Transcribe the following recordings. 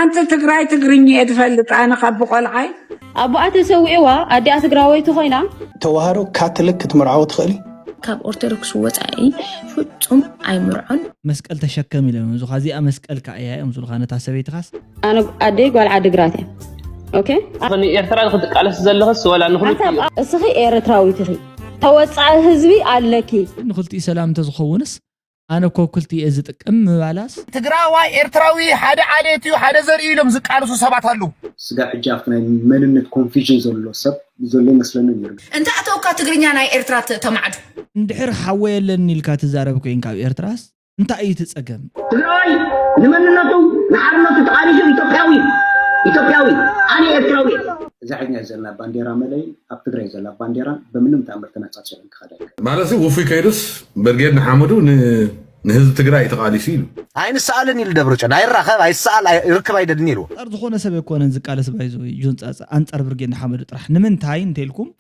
ሓንቲ ትግራይ ትግርኛ እየ ዝፈልጥ ኣነ ካብ ብቆልዓይ። ኣቦኣ ተሰዊእዋ ኣዲኣ ትግራወይቲ ኮይና። ተዋህዶ ካቶሊክ ክትምርዓው ትኽእሊ። ካብ ኦርቶዶክስ ወፃኢ ፍፁም ኣይምርዖን። መስቀል ተሸከም ኢሎም እዮም ዝኻ እዚኣ መስቀል ከኣ እያ እዮም ዝብልኻ ነታ ሰበይትኻስ። ኣነ ኣደይ ጓል ዓድግራት እያ። ኦኬ። ንኤርትራ ንክትቃለስ ዘለኽስ ወላ ንክልቲኡ? እስኺ ኤርትራዊት ኢኺ፣ ተወፃኢ ህዝቢ ኣለኪ። ንክልቲኡ ሰላም እንተዝኸውንስ ኣነ እኮ ክልቲኡ እየ ዝጥቀም ምባላስ። ትግራዋይ ኤርትራዊ ሓደ ዓሌት እዩ፣ ሓደ ዘርኢ ኢሎም ዝቃለሱ ሰባት ኣለዉ። ስጋብ ሕጂ ኣብቲ ናይ መንነት ኮንፊዥን ዘሎ ሰብ ዘሎ ይመስለኒ ነይሩ። እንተ ኣተውካ ትግርኛ ናይ ኤርትራ ተ- ተማዕዱ። እንድሕር ሓወይ የለኒ ኢልካ ትዛረብ ኮይንካ ኣብ ኤርትራስ እንታይ እዩ እቲ ጸገም? ትግራዋይ ንመንነቱ ንሓርነቱ ተቓሊሱ ኢትዮጵያዊ ኢትዮጵያዊ ኣነ ኤርትራዊ እየ። እዛ ሕኛ ዘለና ባንዴራ መለይ ኣብ ትግራይ ዘላ ባንዴራ በምንም ተኣምር ተነጻጺሩ ክኸዳ ይከ ማለት ውፉይ ከይዱስ ብርጌድ ንሓመዱ ንህዝቢ ትግራይ ተቓሊሱ ኢሉ። ኣይንሰኣልን ኢሉ ደብረፅዮን። ኣይራኸብ ኣይሰኣል ይርክብ ኣይደልን ኢልዎ። ኣንፃር ዝኾነ ሰብ ኣይኮነን ዝቃለስ ባይዞ ጆን ፃፃ ኣንፃር ብርጌድ ንሓመዱ ጥራሕ ንምንታይ እንተልኩም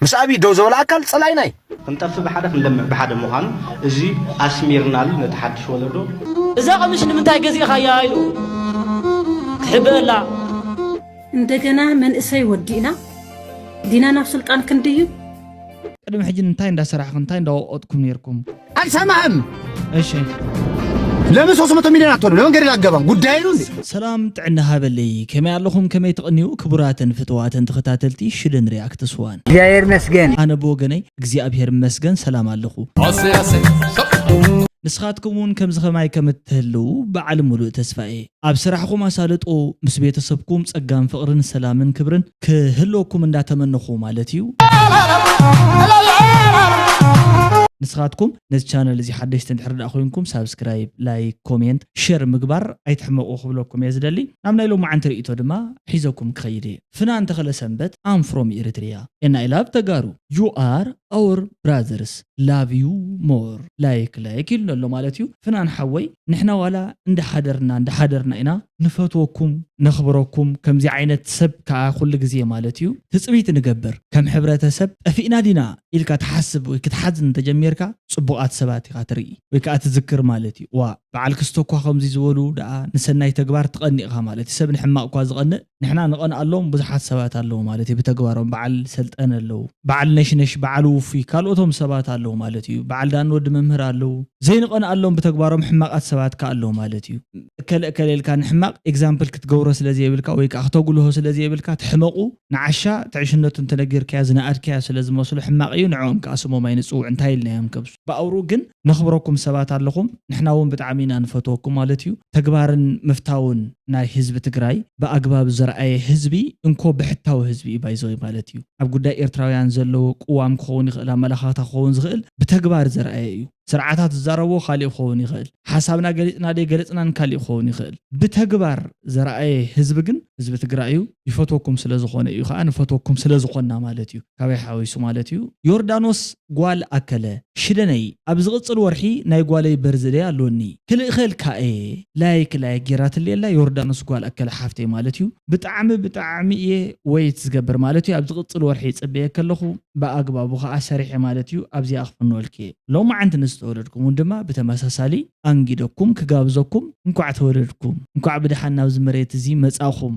ምስ ኣብይ ደው ዝበለ ኣካል ፀላይና እዩ። ክንጠፍእ ብሓደ ክንለምዕ ብሓደ ምዃኑ እዚ ኣስሚርናሉ ነቲ ሓድሽ ወለዶ። እዛ ቀምሽ ንምንታይ ገዚእኻያ ኢሉ ክሕበላ። እንደገና መንእሰይ ወዲእና ዲና ናብ ስልጣን ክንድይብ። ቅድሚ ሕጂ እንታይ እንዳሰራሕኹም እንታይ እንዳወቀጥኩም ነርኩም? ኣልሰማህም እሺ ለምን ሶስት መቶ ሚሊዮን ኣትሆኑ ለምን ገደል ኣገባም ጉዳይ ነው እንዴ? ሰላም ጥዕና ሃበለይ ከመይ ኣለኹም ከመይ ትቕንዩ ክቡራትን ፍትዋትን ተኸታተልቲ ሽደን ሪያክትስ ዋን። እግዚኣብሔር ይመስገን። ኣነ ብወገነይ እግዚኣብሔር ይመስገን ሰላም ኣለኹ። ንስኻትኩም እውን ከምዚ ኸማይ ከም እትህልዉ በዓል ሙሉእ ተስፋ እየ። ኣብ ስራሕኹም ኣሳልጦ ምስ ቤተሰብኩም ጸጋን ፍቕርን ሰላምን ክብርን ክህልወኩም እንዳተመነኹ ማለት እዩ። ንስኻትኩም ነዚ ቻነል እዚ ሓደሽቲ እንድሕር ደኣ ኮይንኩም ሳብስክራይብ፣ ላይክ፣ ኮሜንት፣ ሸር ምግባር ኣይትሕመቑ ክብለኩም እየ ዝደሊ። ናብ ናይ ሎማዓንቲ ርእይቶ ድማ ሒዘኩም ክኸይድ እየ። ፍናን ተኸለ ሰንበት I'm from Eritrea and I love ተጋሩ you are our brothers love you more like like ኢሉ ኣሎ ማለት እዩ። ፍናን ሓወይ ንሕና ዋላ እንዳሓደርና እንዳሓደርና ኢና ንፈትወኩም ነኽብረኩም ከምዚ ዓይነት ሰብ ከዓ ኩሉ ግዜ ማለት እዩ ትፅቢት ንገብር ከም ሕብረተሰብ ጠፊእና ዲና ኢልካ ትሓስብ ወይ ክትሓዝን እንተጀሚርካ ፅቡቓት ሰባት ኢኻ ትርኢ ወይ ከዓ ትዝክር ማለት እዩ። ዋ በዓል ክስቶ እኳ ከምዚ ዝበሉ ደኣ ንሰናይ ተግባር ትቐኒቕኻ ማለት እዩ። ሰብ ንሕማቕ እኳ ዝቐንእ ንሕና ንቐንኣሎም ብዙሓት ሰባት ኣለዉ ማለት እዩ። ብተግባሮም በዓል ሰልጠነ ኣለዉ፣ በዓል ነሽነሽ፣ በዓል ውፉይ ካልኦቶም ሰባት ኣለዉ ማለት እዩ። በዓል ዳን ወዲ መምህር ኣለዉ፣ ዘይንቐንኣሎም ብተግባሮም ሕማቓት ሰባት ከ ኣለዉ ማለት እዩ። እከለ እከለ ኢልካ ንሕማቕ ኤግዛምፕል ክትገብሮ ስለ ዘየብልካ ወይ ከዓ ክተጉልሆ ስለ ዘየብልካ ትሕመቑ ንዓሻ ትዕሽነቱ እንተነጊርካያ ዝነኣድካያ ስለ ዝመስሉ ሕማቕ እዩ። ንዕኦም ከዓ ስሞም ኣይንፅውዕ እንታይ ኢልና እዮም ከብሱ ብኣውሩ ግን ነኽብረኩም ሰባት ኣለኹም። ንሕና እውን ብጣዕሚ ኢና ንፈትወኩም ማለት እዩ። ተግባርን ምፍታውን ናይ ህዝቢ ትግራይ ብኣግባብ ዘርኣየ ህዝቢ እንኮ ብሕታዊ ህዝቢ እዩ ባይዘወይ ማለት እዩ። ኣብ ጉዳይ ኤርትራውያን ዘለዎ ቅዋም ክኸውን ይኽእል፣ ኣመላኻኽታ ክኸውን ዝኽእል ብተግባር ዘርኣየ እዩ። ስርዓታት ዝዛረብዎ ካሊእ ክኸውን ይኽእል፣ ሓሳብና ገሊፅና ደይ ገለፅናን ካሊእ ክኸውን ይኽእል። ብተግባር ዘርኣየ ህዝቢ ግን ህዝቢ ትግራይ እዩ። ይፈትወኩም ስለ ዝኾነ እዩ ከዓ ንፈትወኩም ስለ ዝኾንና ማለት እዩ። ካበይ ሓዊሱ ማለት እዩ። ዮርዳኖስ ጓል ኣከለ ሽደነይ ኣብ ዝቕፅል ወርሒ ናይ ጓለይ በርዝደይ ኣሎኒ ክልእኸልካ እየ ላይክ ላይክ ጌራትለየላ ዮርዳኖስ ጓል ኣከለ ሓፍተይ ማለት እዩ። ብጣዕሚ ብጣዕሚ እየ ወይት ዝገብር ማለት እዩ። ኣብ ዝቕፅል ወርሒ ይፅበየ ከለኹ ብኣግባቡ ከዓ ሰሪሐ ማለት እዩ። ኣብዚኣ ክፍንወልክ እየ። ሎማዓንቲ ንዝተወለድኩም እውን ድማ ብተመሳሳሊ ኣንጊደኩም ክጋብዘኩም እንኳዕ ተወለድኩም እንኳዕ ብድሓን ናብዚ መሬት እዚ መፃኹም።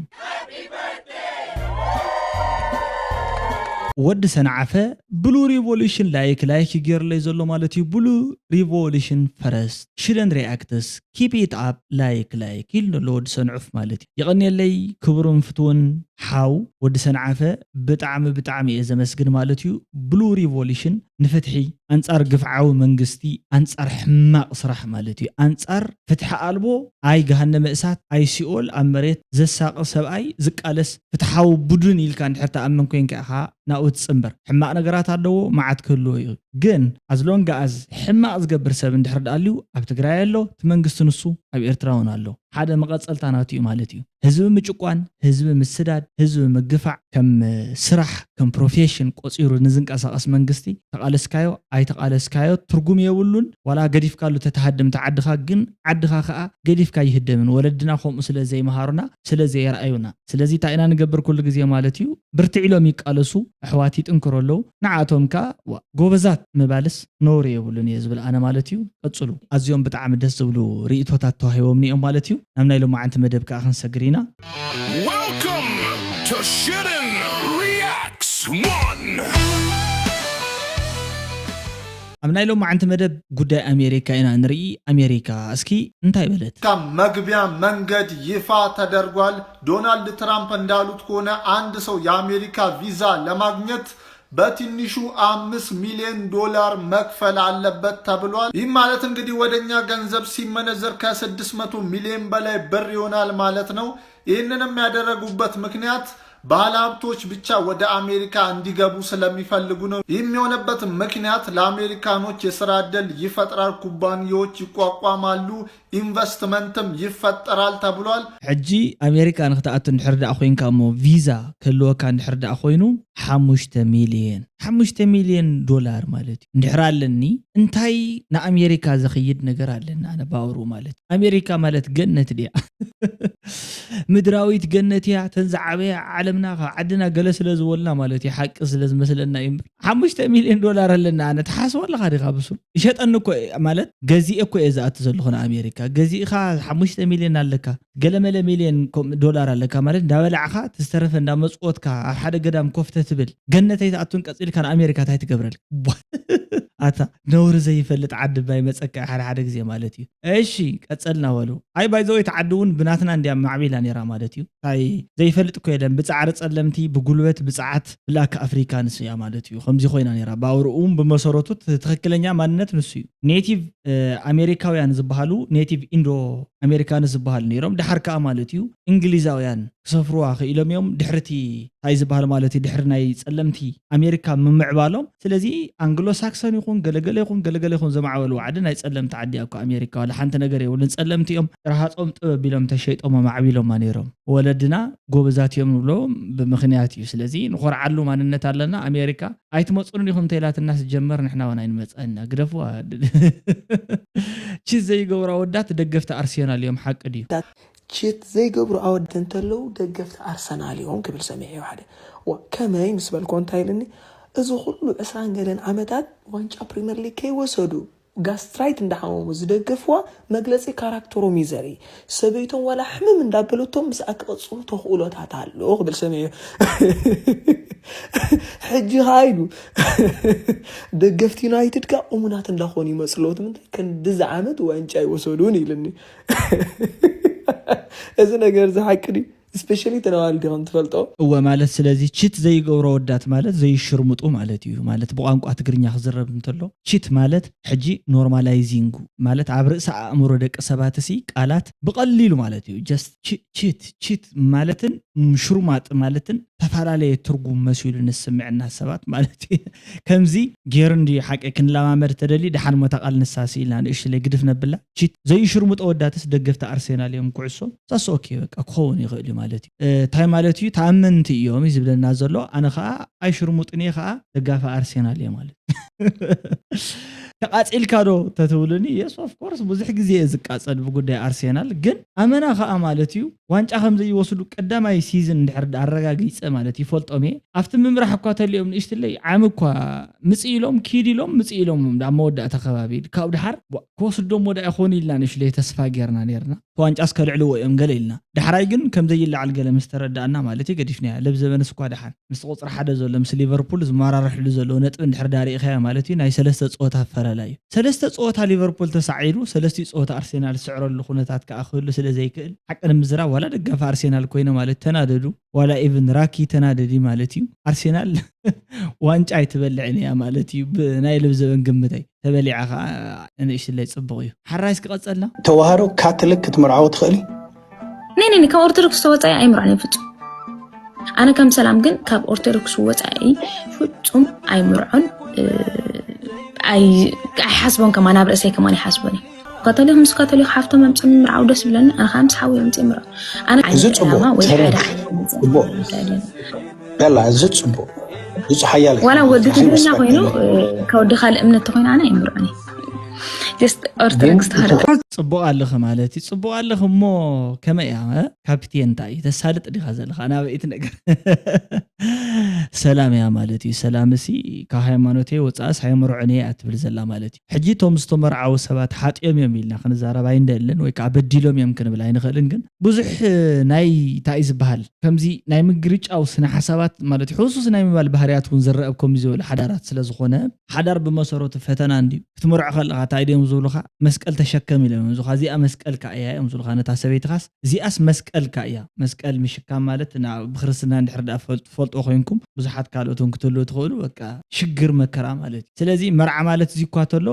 ወዲ ሰንዓፈ ብሉ ሪቮሉሽን ላይክ ላይክ ይገርለይ ዘሎ ማለት እዩ። ብሉ ሪቮሉሽን ፈረስት ሽደን ሪኣክትስ ኪፕ ኢት ኣፕ ላይክ ላይክ ኢሉ ነሎ ወዲ ሰንዑፍ ማለት እዩ። የቐንየለይ ክቡርን ፍትውን ሓው ወዲ ሰንዓፈ ብጣዕሚ ብጣዕሚ እየ ዘመስግን ማለት እዩ። ብሉ ሪቮሉሽን ንፍትሒ ኣንጻር ግፍዓዊ መንግስቲ ኣንጻር ሕማቕ ስራሕ ማለት እዩ። ኣንጻር ፍትሒ ኣልቦ ኣይ ገሃነመ እሳት ኣይ ሲኦል ኣብ መሬት ዘሳቒ ሰብኣይ ዝቃለስ ፍትሓዊ ቡድን ኢልካ እንድሕር ትኣምን ኮይንካ ኢኻ ናብኡ ትጽንበር። ሕማቕ ነገራት ኣለዎ፣ መዓት ክህልዎ እዩ። ግን ኣዝሎንጋኣዝ ሕማቕ ዝገብር ሰብ እንድሕር ደኣልዩ ኣብ ትግራይ ኣሎ፣ እቲ መንግስቲ ንሱ ኣብ ኤርትራ እውን ኣሎ። ሓደ መቐጸልታ ናቱ እዩ ማለት እዩ። ህዝቢ ምጭቋን፣ ህዝቢ ምስዳድ፣ ህዝቢ ምግፋዕ ከም ስራሕ ከም ፕሮፌሽን ቆጺሩ ንዝንቀሳቐስ መንግስቲ ተቓለስካዮ ኣይተቓለስካዮ ትርጉም የብሉን። ዋላ ገዲፍካሉ ተተሃድም ተዓድኻ ግን ዓድኻ ከኣ ገዲፍካ ይህደምን። ወለድና ከምኡ ስለ ዘይመሃሩና ስለ ዘየርኣዩና። ስለዚ እንታይ ኢና ንገብር ኩሉ ግዜ ማለት እዩ ብርትዕ ኢሎም ይቃለሱ፣ ኣሕዋት ይጥንክሩ ኣለዉ። ንዓቶም ከኣ ዋ ጎበዛት ምባልስ ነውሪ የብሉን እየ ዝብል ኣነ ማለት እዩ። ቀጽሉ። ኣዝዮም ብጣዕሚ ደስ ዝብሉ ርእይቶታት ተዋሂቦምኒ እዮም ማለት እዩ። ናብ ናይ ሎማዓንቲ መደብ ከኣ ክንሰግር ኢና። Welcome to Shitten Reacts One. ኣብ ናይ ሎማዓንቲ መደብ ጉዳይ ኣሜሪካ ኢና ንርኢ። ኣሜሪካ እስኪ እንታይ በለት? የአሜሪካ መግቢያ መንገድ ይፋ ተደርጓል። ዶናልድ ትራምፕ እንዳሉት ከሆነ አንድ ሰው የአሜሪካ ቪዛ ለማግኘት በትንሹ አምስት ሚሊዮን ዶላር መክፈል አለበት ተብሏል። ይህ ማለት እንግዲህ ወደኛ ገንዘብ ሲመነዘር ከ600 ሚሊዮን በላይ ብር ይሆናል ማለት ነው። ይህንንም ያደረጉበት ምክንያት ባለሀብቶች ብቻ ወደ አሜሪካ እንዲገቡ ስለሚፈልጉ ነው። ይህም የሆነበት ምክንያት ለአሜሪካኖች የስራ ዕድል ይፈጥራል፣ ኩባንያዎች ይቋቋማሉ፣ ኢንቨስትመንትም ይፈጠራል ተብሏል። ሕጂ ኣሜሪካ ንክትኣቱ እንድሕር ደኣ ኮይንካ እሞ ቪዛ ክህልወካ እንድሕር ደኣ ኮይኑ ሓሙሽተ ሚልየን ሓሙሽተ ሚልየን ዶላር ማለት እዩ። እንድሕር ኣለኒ እንታይ ንኣሜሪካ ዘኽይድ ነገር ኣለኒ ኣነ ባውሩ ማለት ኣሜሪካ ማለት ገነት ድያ? ምድራዊት ገነት እያ። ተን ዝዓበያ ዓለምና ካብ ዓድና ገለ ስለ ዝበሉና ማለት እዩ ሓቂ ስለ ዝመስለና እዩ እምበር ሓሙሽተ ሚልዮን ዶላር ኣለና ኣነ ትሓስቦ ኣለኻ ዲኻ ብሱ ይሸጠኒ እኮ እየ ማለት ገዚኤ እኮ እየ ዝኣቱ ዘለኹ ንኣሜሪካ ገዚእኻ ሓሙሽተ ሚልዮን ኣለካ ገለመለ ሚልዮን ዶላር ኣለካ ማለት እንዳበላዕኻ ትዝተረፈ እንዳመፅወትካ ኣብ ሓደ ገዳም ኮፍተ ትብል ገነተይ ትኣቱን ቀፂልካ ንኣሜሪካ ታይ ትገብረል ኣታ ነውሪ ዘይፈልጥ ዓዲ ባይ መፀካ ሓደ ሓደ ግዜ ማለት እዩ እሺ ቀፀልና በሉ ኣይ ባይዘወይ ተዓዲ እውን ብናትና እንዲያ ማዕቢላ ነራ ማለት እዩ ታይ ዘይፈልጥ እኮ የለን ብፃዕሪ ፀለምቲ ብጉልበት ብፅዓት ብላክ ኣፍሪካ ንስያ ማለት እዩ ከምዚ ኮይና ነራ ባውርኡ እውን ብመሰረቱ ትክክለኛ ማንነት ንሱ እዩ ኔቲቭ ኣሜሪካውያን ዝበሃሉ ኔቲቭ ኢንዶ ኣሜሪካንስ ዝበሃሉ ነይሮም ድሓር ከዓ ማለት እዩ እንግሊዛውያን ክሰፍርዋ ክኢሎም እዮም ድሕርቲ እንታይ ዝበሃል ማለት እዩ ድሕሪ ናይ ፀለምቲ ኣሜሪካ ምምዕባሎም ስለዚ ኣንግሎ ሳክሰን ይኹን ገለገለ ይኹን ገለገለ ይኹን ዘማዕበልዋ ዓዲ ናይ ፀለምቲ ዓዲ እኮ ኣሜሪካ ዋላ ሓንቲ ነገር የብሉን ፀለምቲ እዮም ረሃፆም ጥበብ ኢሎም ተሸይጦም ኣማዕቢሎማ ነይሮም ወለድና ጎበዛት እዮም ንብሎ ብምክንያት እዩ ስለዚ ንኾርዓሉ ማንነት ኣለና ኣሜሪካ ኣይትመፁን ኢኹም ተይላትና ስጀመር ንሕና እውን ኣይንመፀና ግደፍዋ ቺት ዘይገብሩ ኣወዳት ደገፍቲ ኣርሴናል እዮም ሓቂ ድዩ ቺት ዘይገብሩ ኣወዳት እንተለዉ ደገፍቲ ኣርሰናል እዮም ክብል ሰሚዐዮ ሓደ ዋ ከመይ ምስ በልኮ እንታይ ኢልኒ እዚ ኩሉ ዕስራን ገለን ዓመታት ዋንጫ ፕሪምየር ሊግ ከይወሰዱ ጋስትራይት እንዳሓመሙ ዝደገፍዋ መግለፂ ካራክተሮም እዩ ዘርኢ ሰበይቶም ዋላ ሕምም እንዳበለቶም ምስኣ ክቐፅሉ ተኽእሎታት ኣሎ ክብል ሰሚዐዮ ሕጂ ከዓ ኢሉ ደገፍቲ ዩናይትድ ከዓ እሙናት እንዳኾኑ ይመፅለዎት ምንታይ ክንድዚ ዓመት ዋንጫ ይወሰዱን ኢልኒ እዚ ነገር እዚ ሓቂ ድዩ especially ተነዋል ዲኹም ትፈልጦ እወ ማለት ስለዚ ችት ዘይገብሮ ወዳት ማለት ዘይሽርምጡ ማለት እዩ ማለት ብቋንቋ ትግርኛ ክዝረብ እንተሎ ችት ማለት ሕጂ ኖርማላይዚንጉ ማለት ኣብ ርእሲ ኣእምሮ ደቂ ሰባት ሲ ቃላት ብቐሊሉ ማለት እዩ just ችት ችት ማለትን ሽሩማጥ ማለትን ዝተፈላለየ ትርጉም መሲሉ ንስምዕና ሰባት ማለት እዩ ከምዚ ገይሩ እንዲ ሓቂ ክንለማመድ ተደሊ ደሓን ሞታ ቃል ንሳ ስኢልና ንእሽለይ ግድፍ ነብላ ችት ዘይሽርምጦ ወዳትስ ደገፍቲ ኣርሴናል እዮም ኩዕሶ ሳስ ኦኬ በቃ ክኸውን ይኽእል እዩ ማለት እዩ እንታይ ማለት እዩ ተኣመንቲ እዮም እዩ ዝብለና ዘሎ ኣነ ከዓ ኣይሽርሙጥን እየ ከዓ ደጋፊ ኣርሴናል እየ ማለት ተቃፂልካ ዶ ተትብሉኒ yes of course ብዙሕ ግዜ እየ ዝቃፀል ብጉዳይ ኣርሴናል ግን ኣመና ከዓ ማለት እዩ ዋንጫ ከም ዘይወስዱ ቀዳማይ ሲዝን እንድሕር ኣረጋጊፀ ማለት ይፈልጦም እየ ኣብቲ ምምራሕ እኳ ተሊኦም ንእሽትለይ ዓሚ እኳ ምፅእ ኢሎም ኪድ ኢሎም ምፅእ ኢሎም ኣብ መወዳእታ ከባቢ ካብኡ ድሓር ክወስዶም ወዳ ይኾኑ ኢልና ንእሽለይ ተስፋ ጌርና ነርና ዋንጫስ ከልዕልዎ እዮም ገለ ኢልና ዳሕራይ ግን ከም ዘይለዓል ገለ ምስ ተረዳእና ማለት እዩ ገዲፍናያ ለብ ዘበንስ እኳ ደሓን ምስ ቁፅሪ ሓደ ዘሎ ምስ ሊቨርፑል ዝመራርሕሉ ዘለዎ ነጥቢ እንድሕር ዳርኢኻያ ማለት እዩ ናይ ሰለስተ ፀወታ ኣፈላላይ እዩ ሰለስተ ፀወታ ሊቨርፑል ተሳዒሩ ሰለስቲኡ ፀወታ ኣርሴናል ዝስዕረሉ ኩነታት ከዓ ክህሉ ስለ ዘይክእል ሓቂ ንምዝራብ ዋላ ደጋፊ ኣርሴናል ኮይነ ማለት ተናደዱ ዋላ ኢቭን ራኪ ተናደዲ ማለት እዩ ኣርሴናል ዋንጫ ኣይትበልዕን እያ ማለት እዩ ብናይ ለብ ዘበን ግምተይ ተበሊዓ ከዓ ንእሽለይ ፅቡቕ እዩ ሓራይስ ክቐፀልና ተዋህዶ ካቶሊክ ክትምርዓው ትኽእሊ ነይ ነይ ካብ ኦርቶዶክስ ተወፃኢ ኣይምርዖን ፍፁም ኣነ ከም ሰላም ግን ካብ ኦርቶዶክስ ወፃኢ ፍፁም ኣይምርዖን ኣይሓስቦን ከማን ኣብ ርእሰይ ከማን ይሓስቦን እዩ ካቶሊክ ምስ ካቶሊክ ሓፍቶም ኣምፅም ምርዓው ደስ ይብለኒ ኣነ ከዓ ምስ ሓዊ ኣምፅእ ምርዖ ኣነ እዚ ፅቡቅ ወይ ሓደ ያላ እዚ ፅቡቅ ብፁዕ ሓያለ ዋላ ወዲ ትግርኛ ኮይኑ ከወዲ ካልእ እምነት ተኮይኑ ኣነ ኣይምርዖን just ኦርቶዶክስ ተዋህዶ ፅቡቅ ኣለኸ ማለት እዩ ፅቡቅ ኣለኸ እሞ ከመይ እያ ካፒቴን እንታይ እዩ ተሳልጥ ዲኻ ዘለኻ ናበይቲ ነገር ሰላም እያ ማለት እዩ። ሰላም እሲ ካብ ሃይማኖተይ ወፃእስ ሃይምርዖን እየ እያ ትብል ዘላ ማለት እዩ። ሕጂ እቶም ዝተመርዓዉ ሰባት ሓጢኦም እዮም ኢልና ክንዛረብ ኣይንደልን፣ ወይ ከዓ በዲሎም እዮም ክንብል ኣይንኽእልን። ግን ብዙሕ ናይ እንታይ እዩ ዝበሃል፣ ከምዚ ናይ ምግርጫው ስነ ሓሳባት ማለት እዩ፣ ህሱስ ናይ ምባል ባህርያት እውን ዝረአ ኣብ ከምዚ ዝበሉ ሓዳራት ስለ ዝኾነ፣ ሓዳር ብመሰረቱ ፈተና እንድዩ። ክትምርዖ ከለኻ እንታይ ድዮም ዝብሉኻ? መስቀል ተሸከም ኢሎም እዮም ዝብሉኻ። እዚኣ መስቀልካ እያ እዮም ዝብሉኻ። ነታ ሰበይትኻስ እዚኣስ መስቀልካ እያ። መስቀል ምሽካም ማለት ና-፣ ብክርስትና እንድሕር ደኣ ፈልጥ-፣ ትፈልጦ ኮይንኩም ብዙሓት ካልኦት እውን ክትህልዉ ትኽእሉ። በቃ ሽግር መከራ ማለት እዩ። ስለዚ መርዓ ማለት እዚ እኳ ተሎ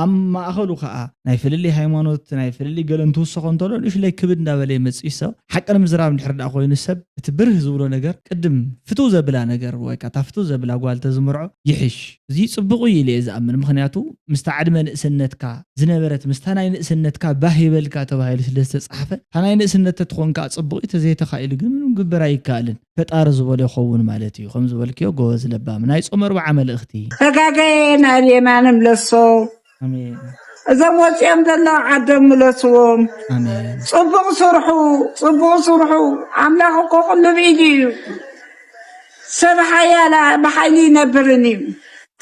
ኣብ ማእኸሉ ከዓ ናይ ፍልልይ ሃይማኖት፣ ናይ ፍልልይ ገለ እንትውሰኾ እንተሎ ንእሽለይ ክብድ እንዳበለ ይመጽእ እዩ ሰብ። ሓቂ ንምዝራብ እንድሕር ደኣ ኮይኑ ሰብ እቲ ብርህ ዝብሎ ነገር ቅድም ፍትው ዘብላ ነገር ወይ ከዓ እታ ፍትው ዘብላ ጓል ተዝምርዖ ይሕሽ። እዚ ጽቡቕ እዩ ኢለ እየ ዝኣምን። ምኽንያቱ ምስታ ዕድመ ንእስነትካ ዝነበረት ምስታ ናይ ንእስነትካ ባህ ይበልካ ተባሂሉ ስለ ዝተጻሕፈ እታ ናይ ንእስነት ተትኾን ከዓ ጽቡቕ እዩ፣ ተዘይተኻኢሉ ግን ምንም ግበር ኣይከኣልን። ፈጣሪ ዝበሎ ይኸውን ማለት እዩ። ከም ዝበልክዮ ጎበዝ ለባም ናይ ጾም ኣርብዓ መልእኽቲ። ተጋገየ ናይ የማነ ምለሶ። ኣሜን። እዞም ወፂኦም ዘለዉ ዓዶም ምለስዎም። ኣሜን። ፅቡቕ ስርሑ፣ ፅቡቕ ስርሑ። ኣምላኽ እኮ ኩሉ ብኢዱ እዩ። ሰብ ሓያላ ብሓይሊ ይነብርን እዩ።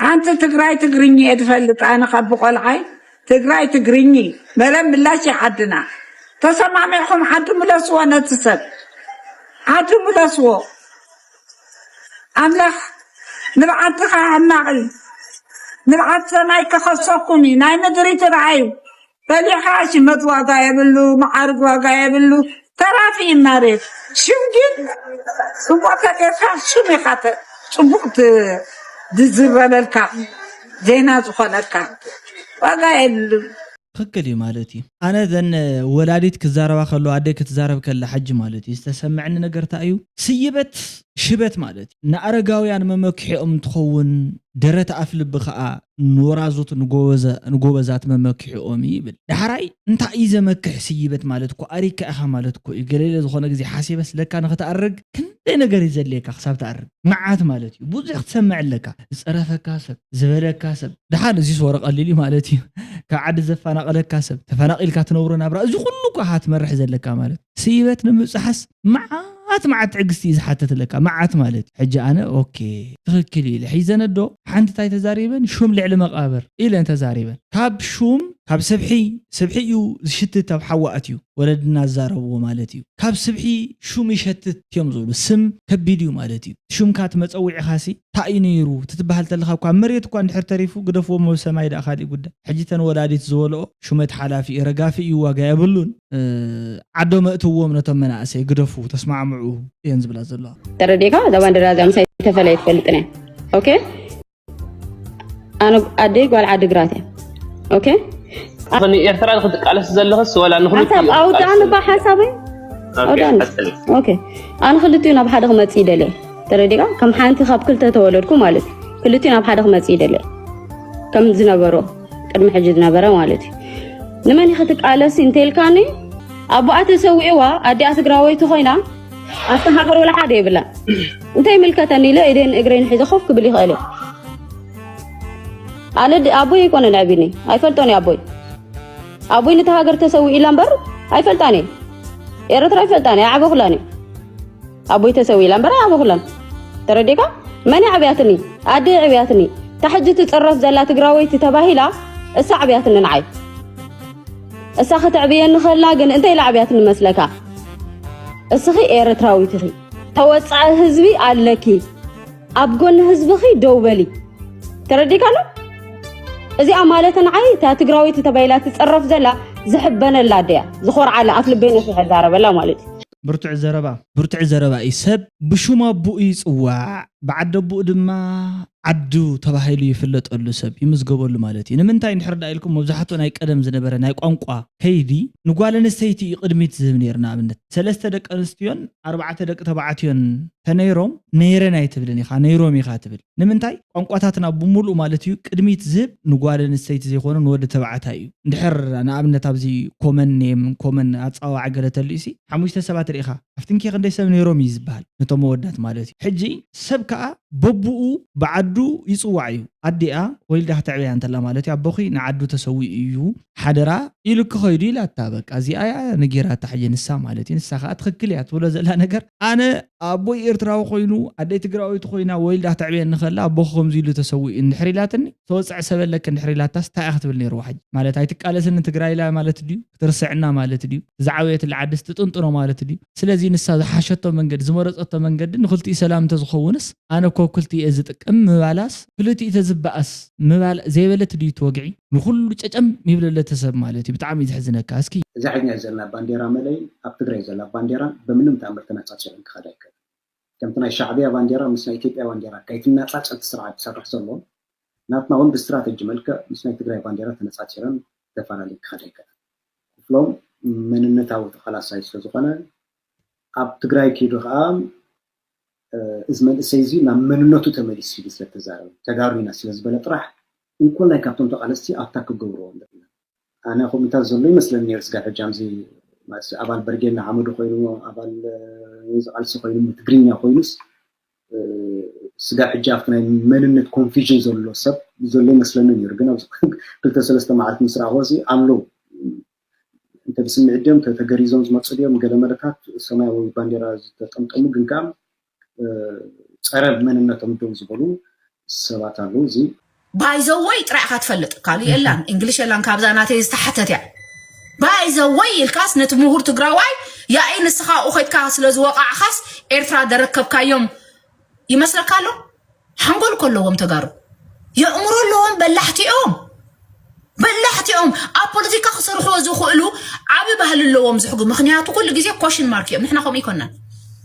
ሓንቲ ትግራይ ትግርኛ እየ ዝፈልጥ ኣነ ካብ ብቆልዓይ ትግራይ ትግርኝ መለም ምላሽ ይዓድና። ተሰማሚዕኹም ዓዱ ምለስዎ ነቲ ሰብ። ዓዱ ምለስዎ። ኣምላኽ ንብዓትኻ ሕማቕ እዩ። ንብዓት ሰማይ ክኸሰኩም እዩ። ናይ ምድሪ ትርኣዩ። በሊኻ ሽመት ዋጋ የብሉ፣ መዓርግ ዋጋ የብሉ። ተራፊ እዩ መሬት። ሽም ግን ጽቡቕ ተገይርካ ሽም ኢኻ ተ-፣ ጽቡቕ ት-፣ ዝዝረበልካ ዜና ዝኾነካ። ዋጋ የብሉ። ትኽክል እዩ ማለት እዩ። ኣነ ዘን ወላዲት ክዛረባ ከሎ ኣደይ ክትዛረብ ከላ ሓጂ ማለት እዩ ዝተሰምዐኒ ነገር እንታይ እዩ? ስይበት ሽበት ማለት እዩ። ንኣረጋውያን መመክሒኦም እንትኸውን ደረት ኣፍ ልቢ ከዓ ንወራዙት ንጎበዘ-፣ ንጎበዛት መመክሒኦም እዩ ይብል። ዳሕራይ እንታይ እዩ ዘመክሕ ስይበት ማለት እኮ ኣሪካ ኢኻ ማለት እኮ እዩ። ገለለ ዝኾነ ግዜ ሓሲበስ ለካ ንኽትኣርግ ክንደይ ነገር እዩ ዘድልየካ ክሳብ ትኣርግ። መዓት ማለት እዩ። ብዙሕ ክትሰምዕ ኣለካ። ዝጸረፈካ ሰብ፣ ዝበለካ ሰብ። ደሓን እዚስ ወረ ቀሊል እዩ ማለት እዩ። ካብ ዓዲ ዘፈናቐለካ ሰብ፣ ተፈናቒልካ ትነብሮ ናብራ፣ እዚ ኩሉ እኮ ኢኻ ትመርሕ ዘለካ ማለት። ስይበት ንምብጻሕስ መዓት መዓት ትዕግስቲ እዩ ዝሓተትለካ። መዓት ማለት እዩ። ሕጂ ኣነ ኦኬ፣ ትኽክል እዩ ኢለ ሒዘ ነዶ፣ ሓንቲ እንታይ ተዛሪበን? ሹም ልዕሊ መቓብር ኢለን ተዛሪበን። ካብ ሹም፣ ካብ ስብሒ፣ ስብሒ እዩ ዝሽትት ኣብ ሓዊ ኣትዩ። ወለድና ዝዛረብዎ ማለት እዩ። ካብ ስብሒ ሹም ይሸትት እዮም ዝብሉ። ስም ከቢድ እዩ ማለት እዩ። ሹምካ እቲ መጸውዒኻሲ እንታይ እዩ ነይሩ ትትበሃል ተለኻ እኳ መሬት እኳ እንድሕር ተሪፉ ግደፍዎ፣ መብ ሰማይ ደኣ ካሊእ ጉዳይ። ሕጂ ተን ወላዲት ዝበልኦ ሹመት ሓላፊ እዩ፣ ረጋፊ እዩ፣ ዋጋ የብሉን። እ፣ ዓዶም ኣእትዎም ነቶም መናእሰይ፣ ግደፉ፣ ተስማዕምዑ እየን ዝብላ ዘለዋ። ተረዲእካ? እዛ ባንዴራ እዚኣ ምሳይ ተፈለየ ትፈልጥን እያ። ኦኬ? ኣነ ኣደይ ጓል ዓዲ ግራት እያ። ኦኬ? ንኤርትራ ንክትቃለስ ዘለኽስ ወላ ንክልቲኡ ሓሳብ ኣውዳእኒ ባ ሓሳበይ? ኦኬ፣ ኣውዳእኒ። ቀጽሊ። ኦኬ። ኣነ ክልቲኡ ናብ ሓደ ክመጽእ ይደልየ። ተረዲእካ? ከም ሓንቲ ካብ ክልተ ተወለድኩ ማለት እዩ። ክልቲኡ ናብ ሓደ ክመጽእ ይደልየ። ከም ዝነበሮ፣ ቅድሚ ሕጂ ዝነበረ ማለት እዩ። ንመን ኢኺ ትቃለሲ እንተኢልካኒ፣ ኣቦኣ ተሰዊእዋ፣ ኣዲኣ ትግራወይቲ ኮይና፣ ኣብታ ሃገር ወላ ሓደ የብላን። እንታይ ይምልከተኒ ኢለ ኢደይን እግረይን ሒዘ ኮፍ ክብል ይኽእል እየ። ኣነ ድ-፣ ኣቦይ ኣይኮነን ኣዕቢኒ፣ ኣይፈልጦን እየ ኣቦይ። ኣቦይ ነታ ሃገር ተሰዊኡ ኢላ እምበር ኣይፈልጣን እየ። ኤረትራ ኣይፈልጣን እየ፣ ኣይዓበኹላን እየ። ኣቦይ ተሰዊኡ ኢላ እምበር ኣይዓበኹላን። ተረዲእካ? መን እያ ኣዕብያትኒ? ኣደይ ኣዕብያትኒ። እታ ሕጂ ትጽረፍ ዘላ ትግራወይቲ ተባሂላ፣ እሳ ኣዕብያትኒ ንዓይ። እሳ ከተዕብየኒ ከላ ግን እንታይ ኢላ ኣዕብያትኒ መስለካ? እስኺ ኤረትራዊት ኢኺ። ተወጻኢ ህዝቢ ኣለኪ። ኣብ ጎኒ ህዝብኺ ደው በሊ። ተረዲእካ ኣሎ? እዚኣ ማለት ንዓይ እታ ትግራወይቲ ተባሂላ ትጽረፍ ዘላ ዝሕበነላ ኣደያ፣ ዝኾርዓላ፣ ኣፍ ልበይ ነፊሐ ዝዛረበላ ማለት እዩ። ብርቱዕ ዘረባ፣ ብርቱዕ ዘረባ እዩ። ሰብ ብሹም ኣቦኡ ይጽዋዕ፣ ብዓዲ ኣቦኡ ድማ ዓዱ ተባሂሉ ይፍለጠሉ፣ ሰብ ይምዝገበሉ ማለት እዩ። ንምንታይ እንድሕር ደኣ ኢልኩም፣ መብዛሕትኡ ናይ ቀደም ዝነበረ ናይ ቋንቋ ከይዲ ንጓል ኣንስተይቲ እዩ ቅድሚት ዝህብ ነይሩ። ንኣብነት፣ ሰለስተ ደቂ ኣንስትዮን ኣርባዕተ ደቂ ተባዕትዮን ተነይሮም፣ ነይረን ኣይትብልን ኢኻ፣ ነይሮም ኢኻ ትብል። ንምንታይ? ቋንቋታትና ብምሉእ ማለት እዩ ቅድሚት ዝህብ ንጓል ኣንስተይቲ ዘይኮነ ንወዲ ተባዕታይ እዩ። እንድሕር ንኣብነት ኣብዚ ኮመን ኔም፣ ኮመን ኣጸዋውዓ ገለ ተልዩሲ፣ ሓሙሽተ ሰባት ርኢኻ፣ ኣብቲ እንኬ ክንደይ ሰብ ነይሮም እዩ ዝበሃል፣ ነቶም ኣወዳት ማለት እዩ። ሕጂ ሰብ ከኣ በቡኡ ብዓዱ ይጽዋዕ እዩ። ኣዲኣ ወሊዳ ከተዕብያ እንተላ ማለት እዩ፣ ኣቦኺ ንዓዱ ተሰዊኡ እዩ፣ ሓደራ ኢሉ ክኸይዱ ኢላታ። በቃ እዚኣ እያ ነጊራታ። ሕጂ ንሳ ማለት እዩ፣ ንሳ ከኣ ትኽክል እያ ትብሎ ዘላ ነገር። ኣነ ኣቦይ ኤርትራዊ ኮይኑ ኣደይ ትግራወይቲ ኮይና ወይልዳ ተዕብየኒ ከላ ኣቦኹ ከምዚ ኢሉ ተሰዊኡ እንድሕር ኢላትኒ፣ ተወፅዐ ሰብ ኣለክ እንድሕር ኢላታስ እንታይ እያ ክትብል ነይርዋ? ሕጂ ማለት ኣይትቃለስኒ ትግራይ ኢላ ማለት ድዩ? ክትርስዕና ማለት ድዩ? ዝዓበየትላ ዓድስ ትጥንጥኖ ማለት ድዩ? ስለዚ ንሳ ዝሓሸቶ መንገዲ ዝመረፀቶ መንገዲ ንክልቲኡ ሰላም እንተዝኸውንስ ኣነ እኮ ክልቲኡ እየ ዝጥቀም ምባላስ ክልቲኡ ተዝበኣስ ምባል ዘይበለት ድዩ ትወግዒ? ንኹሉ ጨጨም ይብለለተ ሰብ ማለት እዩ። ብጣዕሚ እዩ ዘሕዝነካ። እስኪ እዛ ሕኛ ዘላ ባንዴራ መለይ ኣብ ትግራይ ዘላ ባንዴራ በምንም ተኣምር ተነፃፂለን ክኸዳ ኣይከል ከምቲ ናይ ሻዕብያ ባንዴራ ምስ ናይ ኢትዮጵያ ባንዴራ ከይትነፃፀል ስርዓት ዝሰርሕ ዘሎ ናትና እውን ብስትራተጂ መልክዕ ምስ ናይ ትግራይ ባንዴራ ተነፃፂለን ተፈላለዩ ክኸዳ ኣይከል ክፍሎም መንነታዊ ተኸላሳይ ስለዝኾነ ኣብ ትግራይ ከይዱ ከዓ እዚ መንእሰይ እዚ ናብ መንነቱ ተመሊሱ ኢሉ ስለተዛረበ ተጋሩ ኢና ስለዝበለ ጥራሕ እንኮላይ ካብቶም ተቃለስቲ ኣታ ክገብርዎ ኣለና ኣነ ኮሚታት ዘሎ ይመስለኒ ነይሩ ስጋ ሕጂ ኣምዚ ኣባል በርጌና ሓመዱ ኮይኑ ኣባል ዝቃልሲ ኮይኑ ትግርኛ ኮይኑስ ስጋ ሕጂ ኣብቲ ናይ መንነት ኮንፊዥን ዘሎ ሰብ ዘሎ ይመስለኒ ነይሩ ግን ክልተ ሰለስተ መዓልቲ ምስ ረኣኽዎ ኣለዉ እንተ ብስምዒት ድዮም ተገሪዞም ዝመፁ ድዮም ገለ መለታት ሰማያዊ ባንዴራ ዝተጠምጠሙ ግን ከዓ ፀረ መንነቶም ደው ዝበሉ ሰባት ኣለዉ እዚ ባይዘወይ ጥራይ ኢካ ትፈልጥ ካሊእ የላን እንግሊሽ የላን ካብዛ ናተይ ዝተሓተት እያ ባይዘወይ ኢልካስ ነቲ ምሁር ትግራዋይ ያኢ ንስኻ ኣብኡ ከድካ ስለ ዝወቃዕኻስ ኤርትራ ደረከብካዮም ይመስለካ ኣሎ ሓንጎል እኮ ኣለዎም ተጋሩ የእምሮ ኣለዎም በላሕቲ እዮም በላሕቲ እዮም ኣብ ፖለቲካ ክሰርሕዎ ዝኽእሉ ዓቢ ባህሊ ኣለዎም ዝሕጉ ምክንያቱ ኩሉ ግዜ ኮሽን ማርክ እዮም ንሕና ከምኡ ይኮናን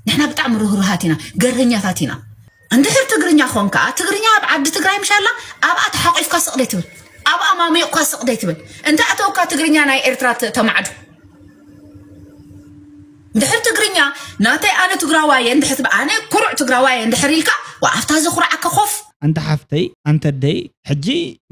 ንሕና ብጣዕሚ ርህሩሃት ኢና ገርህኛታት ኢና እንድሕር ትግርኛ ኾንካ ትግርኛ ኣብ ዓዲ ትግራይ ምሻላ ኣብኣ ተሓቂፍካ ስቕ ደይ ትብል ኣብኣ ማሚቕካ ስቕ ደይ ትብል እንታይ ኣተውካ ትግርኛ ናይ ኤርትራ ተማዕዱ ድሕር ትግርኛ ናተይ ኣነ ትግራዋየ እንድሕር ትብ ኣነ ኩሩዕ ትግራዋየ እንድሕር ኢልካ ወኣፍታ ዘኹርዓካ ኮፍ ኣንታ ሓፍተይ ኣንተ ደይ ሕጂ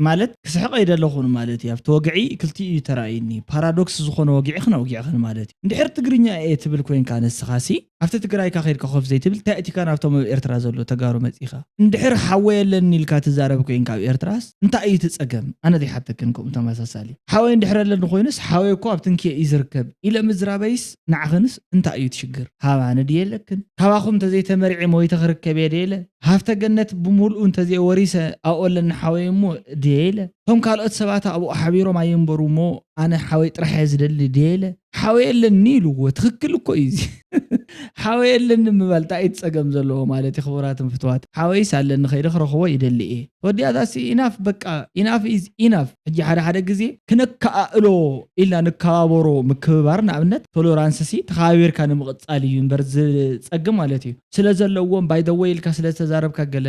ማለት ክስሕቕ ኣይደለኹን ማለት እዩ ኣብቲ ወግዒ ክልቲኡ እዩ ተራእዩኒ ፓራዶክስ ዝኾነ ወግዒ ክነውጊዕኽን ማለት እዩ እንድሕር ትግርኛ እየ ትብል ኮይንካ ንስኻሲ ኣብቲ ትግራይካ ከይድካ ኮፍ ዘይትብል እንታይ እቲካ ናብቶም ኣብ ኤርትራ ዘሎ ተጋሩ መጺኻ እንድሕር ሓወይ ኣለኒ ኢልካ ትዛረብ ኮይንካ ኣብ ኤርትራስ እንታይ እዩ እቲ ጸገም ኣነ ዘይሓተክን ከምኡ ተመሳሳሊ ሓወይ እንድሕር ኣለኒ ኮይኑስ ሓወይ እኮ ኣብ ትንኪ እዩ ዝርከብ ኢለ ምዝራበይስ ንዓኽንስ እንታይ እዩ እቲ ሽግር ካባኒ ድየ ኣለክን ካባኹም እንተዘይተመሪዐ ሞይተ ክርከብ እየ ድየ ኢለ ሃፍተ ገነት ብምሉኡ እንተዘይወሪሰ ኣብኡ ኣለኒ ሓወይ እሞ ድየ ኢለ እቶም ካልኦት ሰባት ኣብኡ ሓቢሮም ኣይንበሩ እሞ ኣነ ሓወይ ጥራሕ እየ ዝደሊ ድየ ኢለ ሓወይ ኣለኒ ኢልዎ ትኽክል እኮ እዩ እዚ ሓወይ ኣለኒ ምባል ጣኢት ፀገም ዘለዎ ማለት እዩ ክቡራትን ፍትዋት ሓወይስ ኣለኒ ከይደ ክረኽቦ ይደሊ እየ ወዲኣታሲ ኢናፍ በቃ ኢናፍ ኢዝ ኢናፍ ሕጂ ሓደ ሓደ ግዜ ክነከኣእሎ ኢልና ንከባበሮ ምክብባር ንኣብነት ቶሎራንስሲ ተኸባቢርካ ንምቕፃል እዩ እምበር ዝፀግም ማለት እዩ ስለ ዘለዎም ባይደወይ ኢልካ ስለ ዝተዛረብካ ገለ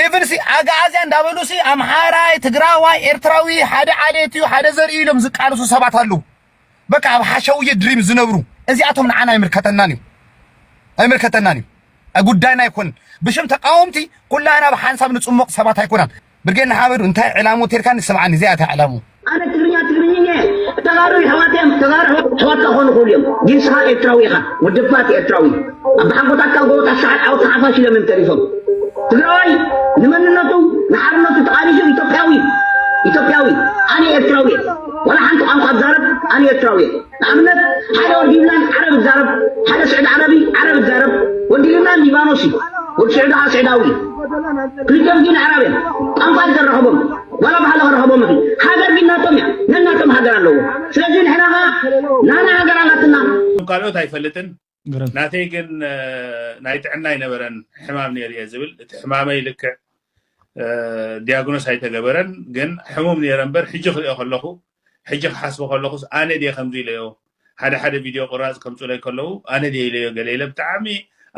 ኢቭን ሲ ኣግኣዝያ እንዳበሉ ሲ ኣምሓራይ ትግራዋይ ኤርትራዊ ሓደ ዓሌት እዩ ሓደ ዘርኢ ኢሎም ዝቃልሱ ሰባት ኣለዉ በቃ ኣብ ሓሸውየ ድሪም ዝነብሩ እዚኣቶም ንዓና ኣይምልከተናን እዩ ኣይምልከተናን እዩ ጉዳይና ኣይኮን ብሽም ተቃወምቲ ኩላና ብሓንሳብ ንፅሙቕ ሰባት ኣይኮናን ብርጌድ ንሓመዱ እንታይ ዕላሙ ተልካኒ ስምዓኒ እዚኣ እታ ዕላሙ ኣነ ትግርኛ ትግርኛ እየ ተጋሩ ይሕዋት እዮም ተጋሩ ሕዋት ክኾኑ ክእሉ እዮም ግን ስኻ ኤርትራዊ ኢኻ ወደባት ኤርትራዊ ኣብ ሓጎታትካ ጎቦታት ሰዓት ዓወት ሓፋሽ ኢሎም እዮም ተሪፎም ትግራዋይ ንመንነቱ ንሓርነቱ ተቓሊሱ ኢትዮጵያዊ ኢትዮጵያዊ ኣነ ኤርትራዊ እየ ዋላ ሓንቲ ቋንቋ ዝዛረብ ኣነ ኤርትራዊ እየ ንኣብነት ሓደ ወዲ ዩብላን ዓረብ ዝዛረብ ሓደ ስዑድ ዓረቢ ዓረብ ዝዛረብ ወዲ ዩብላን ሊባኖስ እዩ ወዲ ስዑድ ከዓ ስዑዳዊ እዩ ክልቲኦም ግን ኣዕራብ እዮም ቋንቋ እዩ ዘራኸቦም ዋላ ባህሊ ክረኸቦም ይኽእል ሃገር ግን ናቶም እያ ነናቶም ሃገር ኣለዎ ስለዚ ንሕና ከዓ ናና ሃገር ኣላትና ካልኦት ኣይፈልጥን ናተይ ግን ናይ ጥዕና ኣይነበረን ሕማም ነይሩ እየ ዝብል እቲ ሕማመይ ልክዕ ዲያግኖስ ኣይተገበረን ግን ሕሙም ነይረ እምበር ሕጂ ክሪኦ ከለኹ ሕጂ ክሓስቦ ከለኹስ ኣነ ድየ ከምዚ ኢለዮ ሓደ ሓደ ቪድዮ ቁራፅ ከምፅኡለይ ከለዉ ኣነ ድየ ኢለዮ ገለ ኢለ ብጣዕሚ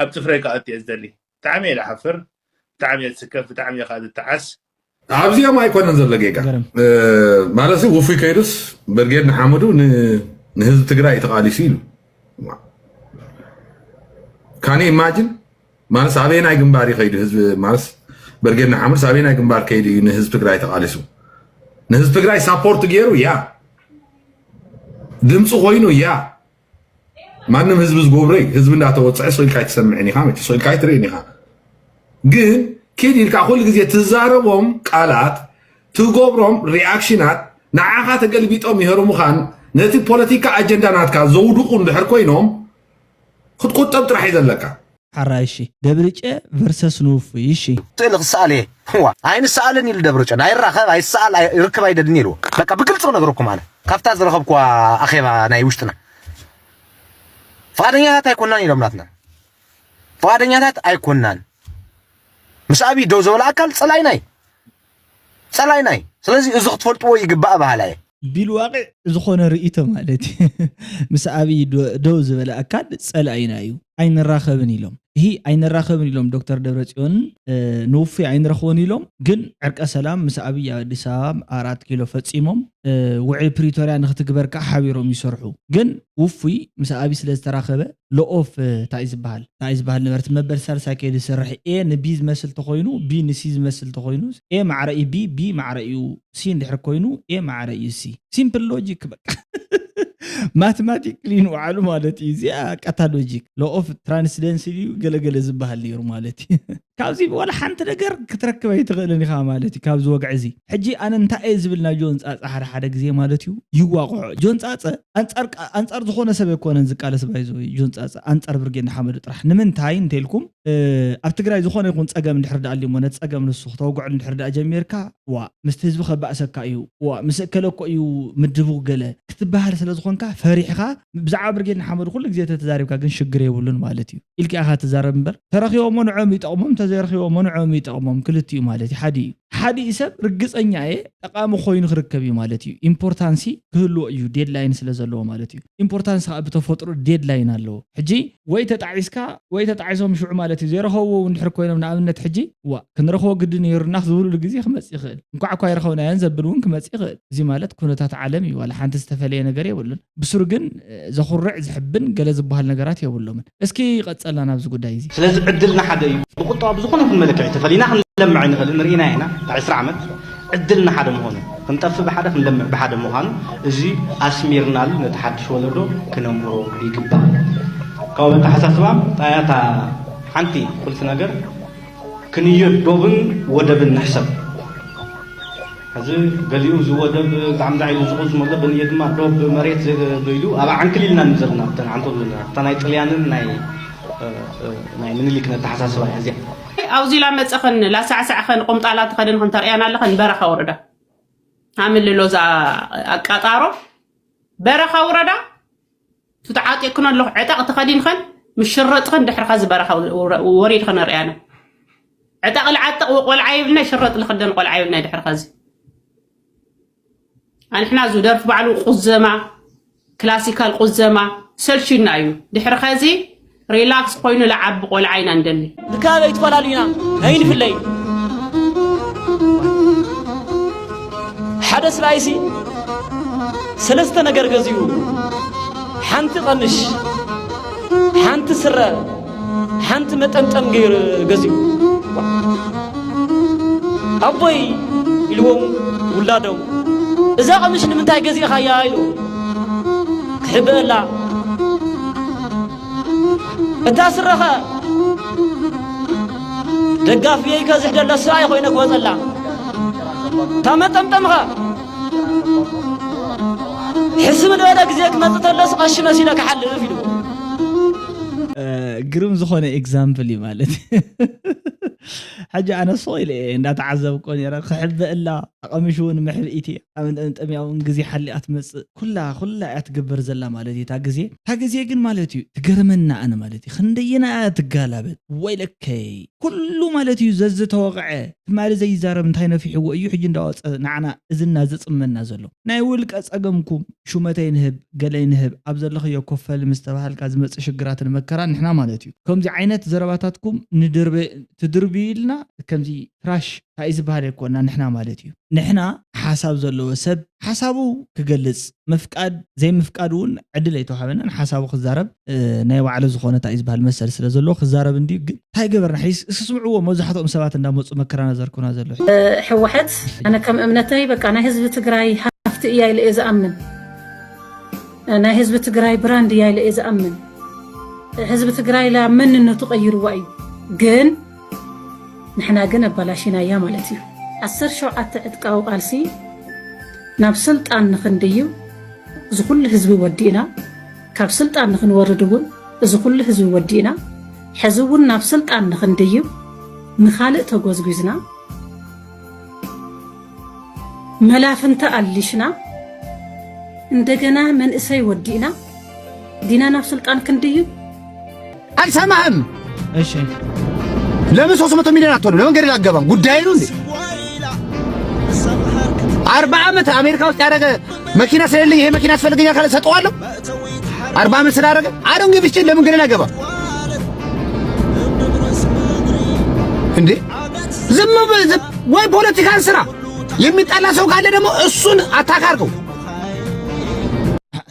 ኣብ ፅፍረይ ክኣቱ እየ ዝደሊ ብጣዕሚ እየ ዝሓፍር ብጣዕሚ እየ ዝስከፍ ብጣዕሚ እየ ከዓ ዝጠዓስ ኣብዚኦም ኣይኮነን ዘሎ ጌጋ ማለት ውፉይ ከይዱስ ብርጌድ ንሓመዱ ንህዝቢ ትግራይ ተቃሊሱ ኢሉ ካን ኢማጅን ማለት ኣበየናይ ግንባር እዩ ከይዱ ህዝቢ ማለት በርጌድ ንሓመዱስ ኣበየናይ ግንባር ከይዱ እዩ ንህዝቢ ትግራይ ተቃሊሱ ንህዝቢ ትግራይ ሳፖርት ገይሩ ያ ድምፂ ኮይኑ ያ ማንም ህዝቢ ዝገብሮ እዩ ህዝቢ እንዳተወፀዐ ስኢልካ ኣይትሰምዕን ኢኻ መቸ ስኢልካ ኣይትርእን ኢኻ ግን ኪድ ኢልካ ኩሉ ግዜ ትዛረቦም ቃላት ትገብሮም ሪኣክሽናት ንዓኻ ተገልቢጦም ይህርሙኻን ነቲ ፖለቲካ ኣጀንዳ ናትካ ዘውድቑ እንድሕር ኮይኖም ክትቁጠብ ጥራሕ እዩ ዘለካ። ሓራይ እሺ። ደብርጨ ቨርሰስ ንውፉይ እሺ። ስእሊ ክሰኣል እየ ዋ ኣይንሰኣልን ኢሉ ደብረጨን ኣይራኸብ ኣይሰኣል ኣይ- ይርክብ ኣይደልን ኢልዎ በቃ ብግልፂ ክነግረኩም ኣነ ካብታ ዝረኸብኩዋ ኣኼባ ናይ ውሽጥና ፍቓደኛታት ኣይኮናን ኢሎም ናትና ፍቓደኛታት ኣይኮናን ምስ ኣብይ ደው ዝበለ ኣካል ፀላይናይ ፀላይናይ ስለዚ እዚ ክትፈልጥዎ ይግባእ በሃላ እየ ቢልዋቂ ዝኾነ ርእይቶ ማለት እዩ ምስ ኣብይ ዶ- ደው ዝበለ ኣካል ጸላኢና እዩ ኣይንራኸብን ኢሎም ይህ ኣይንራኸብን ኢሎም ዶክተር ደብረፅዮን ንውፉይ ኣይንረኽቦን ኢሎም ግን ዕርቀ ሰላም ምስ ኣብይ ኣብ ኣዲስ ኣበባ ኣራት ኪሎ ፈፂሞም ውዕል ፕሪቶርያ ንክትግበር ከዓ ሓቢሮም ይሰርሑ ግን ውፉይ ምስ ኣብይ ስለ ዝተራኸበ ሎኦፍ እንታይ ዝበሃል እንታይ ዝበሃል ነበርቲ መበል ሳልሳይ ከይዲ ዝሰርሕ ኤ ንቢ ዝመስል ተኮይኑ ቢ ንሲ ዝመስል ተኮይኑ ኤ ማዕረ እዩ ቢ ቢ ማዕረ እዩ ሲ እንድሕር ኮይኑ ኤ ማዕረ እዩ ሲ simple logic በቃ ማትማቲክሊ ንውዓሉ ማለት እዩ እዚኣ ቀታ logic law of transcendency እዩ ገለገለ ዝበሃል ነይሩ ማለት እዩ ካብዚ ወላ ሓንቲ ነገር ክትረክብ ኣይትኽእልን ኢኻ ማለት እዩ ካብዚ ወግዒ እዚ ሕጂ ኣነ እንታይ እየ ዝብል ናብ ጆን ፃፃ ሓደ ሓደ ግዜ ማለት እዩ ይዋቕዖ ጆን ፃፀ ኣንፃር ኣንፃር ዝኾነ ሰብ ኣይኮነን ዝቃለስ ባይዞ ጆን ፃፀ ኣንፃር ብርጌድ ንሓመዱ ጥራሕ ንምንታይ እንተልኩም ኣብ ትግራይ ዝኾነ ይኹን ፀገም እንድሕር ዳኣልዩሞ ነቲ ፀገም ንሱ ክተውግዕሉ እንድሕር ዳኣ ጀሚርካ ዋ ምስቲ ህዝቢ ከባእሰካ እዩ ዋ ምስ እከለ እኮ እዩ ምድቡ ገለ ክትበሃል ስለ ዝኾንካ ፈሪሕኻ ብዛዕባ ብርጌድ ንሓመዱ ኩሉ ግዜ ተተዛሪብካ ግን ሽግር የብሉን ማለት እዩ ኢልካ ኢኻ ትዛረብ እምበር ተረኺቦሞ ንዖም ይጠቕሞም ተዘይረኺቦሞ ንዖም ይጠቕሞም ክልቲኡ ማለት እዩ ሓደ እዩ ሓደ ሰብ ርግፀኛ እየ ጠቓሚ ኮይኑ ክርከብ እዩ ማለት እዩ ኢምፖርታንሲ ክህልዎ እዩ ዴድላይን ስለ ዘለዎ ማለት እዩ ኢምፖርታንስ ከዓ ብተፈጥሮ ዴድላይን ኣለዎ ሕጂ ወይ ተጣዒስካ ወይ ተጣዒሶም ሽዑ ማለት እዩ ዘይረኸብዎ እውን ድሕር ኮይኖም ንኣብነት ሕጂ ዋ ክንረኽቦ ግዲ ነይሩና ዝብሉሉ ግዜ ክመፅእ ይኽእል እንኳዕ እኳ ይረኸብናዮን ዘብል እውን ክመፅእ ይኽእል እዚ ማለት ኩነታት ዓለም እዩ ዋላ ሓንቲ ዝተፈለየ ነገር የብሉን ብሱር ግን ዘኹርዕ ዝሕብን ገለ ዝበሃል ነገራት የብሎምን እስኪ ይቐፀልና ናብዚ ጉዳይ እዚ ስለዚ ዕድልና ሓደ እዩ ብቁጠባ ብዝኾነ ይኹን መለክዒ ተፈሊና ክንለምዕ ኣይንኽእልን ርኢና ኢና ዕስራ ዓመት ዕድልና ሓደ ምዃኑ ክንጠፍእ ብሓደ ክንለምዕ ብሓደ ምዃኑ እዚ ኣስሚርናሉ ነቲ ሓድሽ ወለዶ ክነምህሮ ይግባእ ካብ ኣተሓሳስባ ጣያታ ሓንቲ ቁልፊ ነገር ክንዮ ዶብን ወደብን ንሕሰብ ሕዚ ገሊኡ እዚ ወደብ ብጣዕሚ ዛዒሉ ዝቑዝመሎ በንየ ድማ ዶብ መሬት ዘይገይሉ ኣብ ዓንክል ኢልና ንዘልና ብተን ዓንቶ ዘለና ኣብታ ናይ ጥልያንን ናይ ናይ ምኒልክን ኣተሓሳስባ እያ እዚኣ። ኣብዚ ላመፀኸን ላሳዕሳዕኸን ቁምጣላ ተኸደንኸን ተርእያና ኣለኸን በረኻ ወረዳ ኣምልሎ እዛ ኣቃጣሮ በረኻ ወረዳ ትተዓጢቕክን ኣለኹ ዕጠቕ ተኸዲንኸን ምስ ሽረጥኸን ድሕርኻ ዝበረኻ ወሪድኸን ርእያና ዕጠቕ ልዓጥቕ ቆልዓ ይብልና ሽረጥ ልኽደን ቆልዓ ይብልና ድሕርኻ እዚ ኣንሕና እዚ ደርፊ ባዕሉ ቁዘማ ክላሲካል ቁዘማ ሰልችና እዩ ድሕርኻ እዚ ሪላክስ ኮይኑ ልዓቢ ቆልዓ ኢና ንደሊ ብካበይ ትፈላሉና ኣይንፍለይ ሓደ ስብኣይሲ ሰለስተ ነገር ገዚኡ ሓንቲ ቀምሽ ሓንቲ ስረ ሓንቲ መጠምጠም ገይሩ ገዚኡ ኣቦይ ኢልዎም ውላዶም እዛ ቀምሽ ንምንታይ ገዚእኻያ ኢሉ ክሕበአላ እታ ስረኸ ደጋፍየይ ከዝሕደላ ሰብኣይ ኮይነ ክወፀላ እታ መጠምጠምኸ ሕስብ ዝበለ ግዜ ክመፅእ ተለስ ቀሺ መሲለ ክሓልፍ ኢሉ ግርም ዝኾነ ኤግዛምፕል እዩ ማለት ሕጂ ኣነ ሱቕ ኢለ እየ እንዳተዓዘብኮ ነረ ክሕበ እላ ኣቐሚሽ እውን ምሕብኢቲ ኣብ ጠምያ እውን ግዜ ሓሊኣ ትመፅእ ኩላ ኩላ እያ ትገብር ዘላ ማለት እዩ እታ ግዜ እታ ግዜ ግን ማለት እዩ ትገርመና ኣነ ማለት እዩ ክንደየና እያ ትጋላበት ወይለከይ ኩሉ ማለት እዩ ዘዝተወቕዐ ትማሊ ዘይዛረብ እንታይ ነፊሕዎ እዩ ሕጂ እንዳወፀ ንዓና እዝና ዝፅመና ዘሎ ናይ ውልቀ ፀገምኩም ሹመተይ ንህብ ገለይ ንህብ ኣብ ዘለኽዮ ኮፈል ምስ ተባሃልካ ዝመፅእ ሽግራትን መከራን ንሕና ማለት እዩ ከምዚ ዓይነት ዘረባታትኩም ንድርበ ትድርብዩልና ከምዚ ትራሽ እንታይ ዝበሃል ኣይኮና ንሕና ማለት እዩ ንሕና ሓሳብ ዘለዎ ሰብ ሓሳቡ ክገልፅ ምፍቃድ ዘይምፍቃድ እውን ዕድል ኣይተዋሃበናን ሓሳቡ ክዛረብ ናይ ባዕሉ ዝኾነ እንታይ ዝበሃል መሰል ስለ ዘለዎ ክዛረብ እንድዩ ግን እንታይ ገበርና ሕይስ እስስምዕዎ መብዛሕትኦም ሰባት እንዳመፁ መከራና ዘርኩና ዘሎ ሕወሐት ኣነ ከም እምነተይ በቃ ናይ ህዝቢ ትግራይ ሃፍቲ እያ ኢለ እየ ዝኣምን ናይ ህዝቢ ትግራይ ብራንድ እያ ኢለ እየ ዝኣምን ህዝቢ ትግራይ ላ መንነቱ ቀይርዋ እዩ ግን ንሕና ግን ኣባላሽናያ ማለት እዩ ዓሰርተ ሸውዓተ ዕጥቃዊ ቃልሲ ናብ ስልጣን ንኽንድይብ ዝኹሉ ህዝቢ ወዲእና ካብ ስልጣን ንኽንወርድ እውን እዚ ኩሉ ህዝቢ ወዲእና፣ ሕዚ እውን ናብ ስልጣን ንኽንድይብ ንኻልእ ተጎዝጒዝና፣ መላፍንቲ ኣሊሽና፣ እንደገና መንእሰይ ወዲእና ዲና ናብ ስልጣን ክንድይብ? አልሰማህም። እሺ ለምን ሶስት መቶ ሚሊዮን አትሆንም? ለምን ገደል አገባም? ጉዳይ ነው እንዴ? አርባ ዓመት አሜሪካ ውስጥ ያደረገ መኪና ስለሌለኝ ይሄ መኪና ያስፈልገኛል ካለ ሰጠዋለሁ። አርባ ዓመት ስላደረገ አዶን ጊቭ ሺት ለምን ገደል አገባም እንዴ? ዝም በል ዝም። ወይ ፖለቲካን ስራ። የሚጣላ ሰው ካለ ደግሞ እሱን አታክ አድርገው።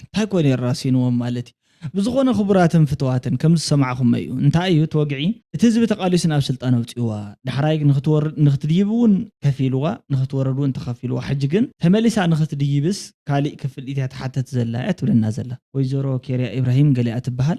እንታይ ኮነ የራሲንዎም ማለት እዩ። ብዝኾነ ክቡራትን ፍትዋትን ከም ዝሰማዕኹሞ እዩ። እንታይ እዩ እቲ ወግዒ? እቲ ህዝቢ ተቓሊሱ ናብ ስልጣን ኣውፅእዋ፣ ዳሕራይ ንክትወርድ ንክትድይብ እውን ከፊልዋ፣ ንክትወርድ እውን ተኸፊልዋ። ሕጂ ግን ተመሊሳ ንክትድይብስ ካሊእ ክፍሊት እያ ትሓተት ዘላ እያ ትብለና ዘላ። ወይዘሮ ኬርያ ኢብራሂም ገሊኣ ትበሃል።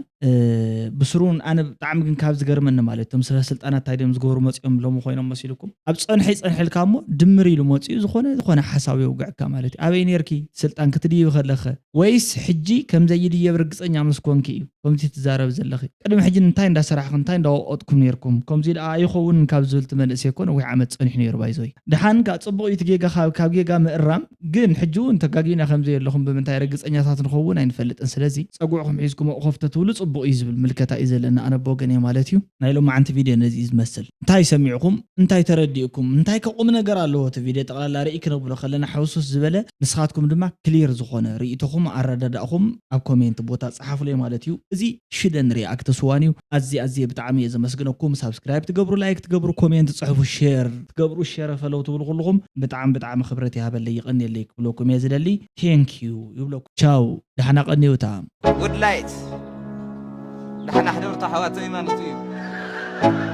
ብስሩን ኣነ ብጣዕሚ ግን ካብ ዝገርመኒ ማለት እቶም ስለ ስልጣናት እንታይ ድዮም ዝገብሩ መፂኦም ሎሚ ኮይኖም መሲልኩም ኣብ ፀንሒ ፀንሕልካ እሞ ድምር ኢሉ መፂኡ ዝኾነ ዝኾነ ሓሳብ የውግዕካ ማለት እዩ። ኣበይ ነርኪ ስልጣን ክትድይብ ከለኸ ወይስ ሕጂ ከምዘይድየብ ርግፀኛ ምስ ኮንኪ እዩ ከምዚ ትዛረብ ዘለኺ? ቅድሚ ሕጂ እንታይ እንዳሰራሕኹም እንታይ እንዳወቀጥኩም ነርኩም? ከምዚ ደኣ ኣይኸውን ካብ ዝብል ትመንእስ እኮ ነዊሕ ዓመት ፀኒሑ ነይሩ ባይዞይ። ደሓን ከዓ ፅቡቕ እዩ እቲ ጌጋ ካብ ጌጋ ምእራም ግን ሕጂ እውን ተጋጊና ከምዘይ ኣለኹም ብምንታይ ርግፀኛታት ንኸውን ኣይንፈልጥን። ስለዚ ፀጉዕኹም ሒዝኩም ኣቑኸፍ ተትብሉ ፅቡቕ እዩ ዝብል ምልከታ እዩ ዘለና ኣነ ብወገነይ ማለት እዩ። ናይ ሎማዓንቲ ቪድዮ ነዚ እዩ ዝመስል። እንታይ ሰሚዕኩም? እንታይ ተረዲእኩም? እንታይ ከ ቁም ነገር ኣለዎ እቲ ቪድዮ ጠቕላላ ርኢ ክነብሎ ከለና ሕውሱስ ዝበለ ንስኻትኩም ድማ ክሊር ዝኾነ ርእይቶኹም ኣረዳዳእኹም ኣብ ኮሜንት ቦታ ፀሓፉለይ ማለት እዩ። እዚ ሽደን ሪኣክት ስዋን እዩ። ኣዝየ ኣዝየ ብጣዕሚ እየ ዘመስግነኩም። ሳብስክራይብ ትገብሩ፣ ላይክ ትገብሩ፣ ኮሜንት ትፅሕፉ፣ ሼር ትገብሩ፣ ሸረ ፈለው ትብሉ ኩልኹም ብጣዕሚ ብጣዕሚ ክብረት ይሃበለይ ይቐንየለይ ክብለኩም እየ ዝደሊ። ቴንክ ዩ ይብለኩም። ቻው ዳሕና ቀንዩታ። Good light ዳሕና ሕደርቱ ኣሕዋት ዘይማኖት እዩ።